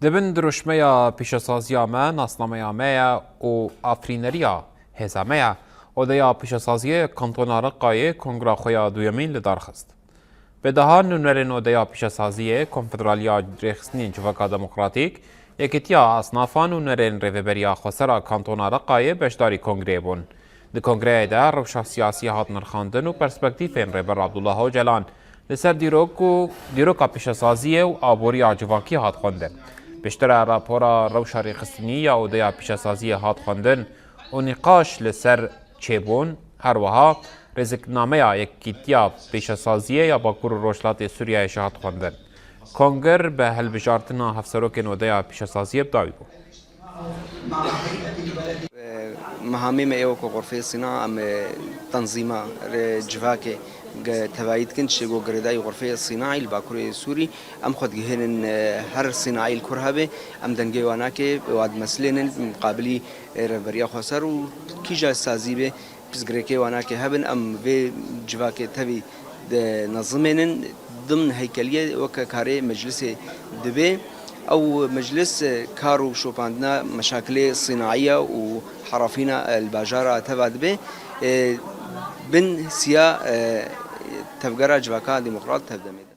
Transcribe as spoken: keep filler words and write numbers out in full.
Di bin dirûşmeya pîşesaziya me, nasnameya me ye û afirîneriya hêza me ye. Odeya pîşesaziyê Kantona Reqayê kongra xwe ya duyemîn li dar xist. Bi dehan nûnerên Odeya Pîşesaziyê, Konfederaliya Rêxistinên Civaka Demokratîk, Yekîtiya Esnafan û nerên Rêveberiya Xwesera Kantona Reqayê beşdarî kongreyê bûn. Di kongreyê de rewşa siyasî hat nirxandin û perspektîfên Rêber Abdullah Ocalan li ser dîrok û dîroka pîşesaziyê û aboriya civakî hat xwendin. Piştre rapora rewşa rêxistinî ya Odeya Pîşesaziyê hat xwendin û nîqaş li ser çêbûn, her wiha rêziknameya Yekîtiya Pîşesaziyê ya Bakur û Rojhilatê Sûriyeyê jî hat xwendin. Kongir bi hilbijartina hevserokên Odeya Pîşesaziyê bi dawî bû. Mehamê me ê weko Xurfeyê Sîna, em ê tenzîma civakê tevayî dikin, tiştê ku girêdayî Xurfeyê Sînaî li Bakurê Sûrî, em xwe digihênin her sînaî li kur hebe, em dengê wan nake, wa dimesilênin, miqabilî rêveberiya xweser û kîja sazî be, pirsgirêkê wan nake hebin, em vê civakê tevî dinezimênin, dimn heykeliyê weke karê meclisê dibe. Ew meclis kar û şopandina meşakilê sînaiya û herafîna li bajara teva dibe. Bin siya Tevgera Civaka Demokrat Tevdemê de.